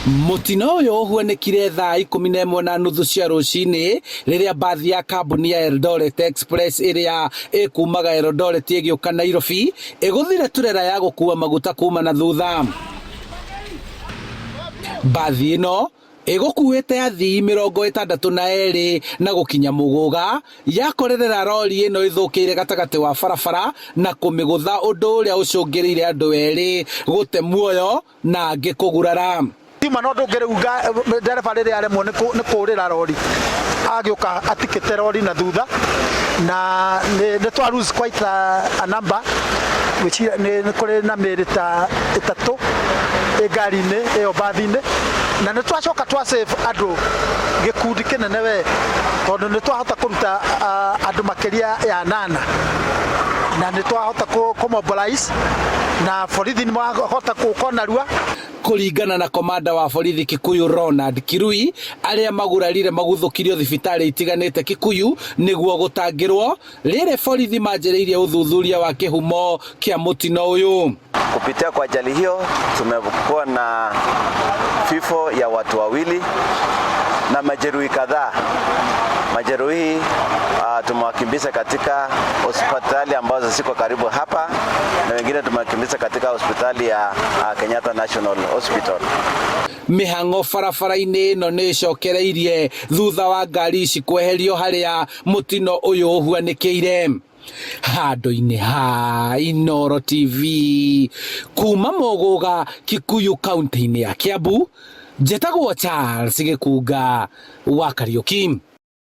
Mũtino ũyũ ũhuanĩkire thaa 11:30 cia rũcinĩ rĩrĩa mbathi ya kambuni ya Eldoret Express ĩrĩa ĩkumaga Eldoret ĩgĩũka Nairobi ĩgũthire turera ya gũkua maguta kuma na thutha. Mbathi ĩno ĩgũkuĩte athii 62 na gũkinya Mũgũga yakorerera rori ĩno ĩthũkĩire gatagatĩ wa barabara na kũmĩgũtha ũndũ ũrĩa ũcũngĩrĩire andũ erĩ gũte muoyo na angĩ kũgurara. Tiuma na ũndũ ũngĩ rĩu ndereba rĩrĩa aremwo nĩ kũrĩra rori agĩũka atikĩte rori na thutha na nĩ twa lose quite a number. Ngwĩciria nĩ kũrĩ na mĩĩrĩ ta ĩtatũ ĩ ngari-inĩ ĩyo mbathi-inĩ na nĩ twacoka twa save andũ gĩkundi kĩnene we tondũ nĩ twahota kũruta andũ makĩria ya nana na nĩ twahota kũ mobilize na borithi nĩ mahota gũka narua. Kũringana na komanda wa borithi Kikuyu Ronald Kirui, arĩa magurarire maguthũkirio thibitarĩ itiganĩte Kikuyu nĩguo gũtangĩrwo, rĩrĩ borithi manjĩrĩirie ũthuthuria wa kĩhumo kĩa mũtino ũyũ. Kupitia kwa ajali hiyo tumekuwa na vifo ya watu wawili na majeruhi kadhaa. Majeruhi tumewakimbiza katika hospitali ambazo ziko karibu hapa na wengine tumewakimbiza katika hospitali ya Kenyatta National Hospital. Mĩhang'o barabara-inĩ ĩno nĩ ĩcokereirie thutha wa ngari ici kweherio harĩa mũtino ũyũ ũhuanĩkĩire. Handũ-inĩ ha Inooro TV kuma Mũgũga, Kikuyu, kaunti-inĩ ya Kiambu, njĩtagwo Charles Gĩkunga wa Kariũki.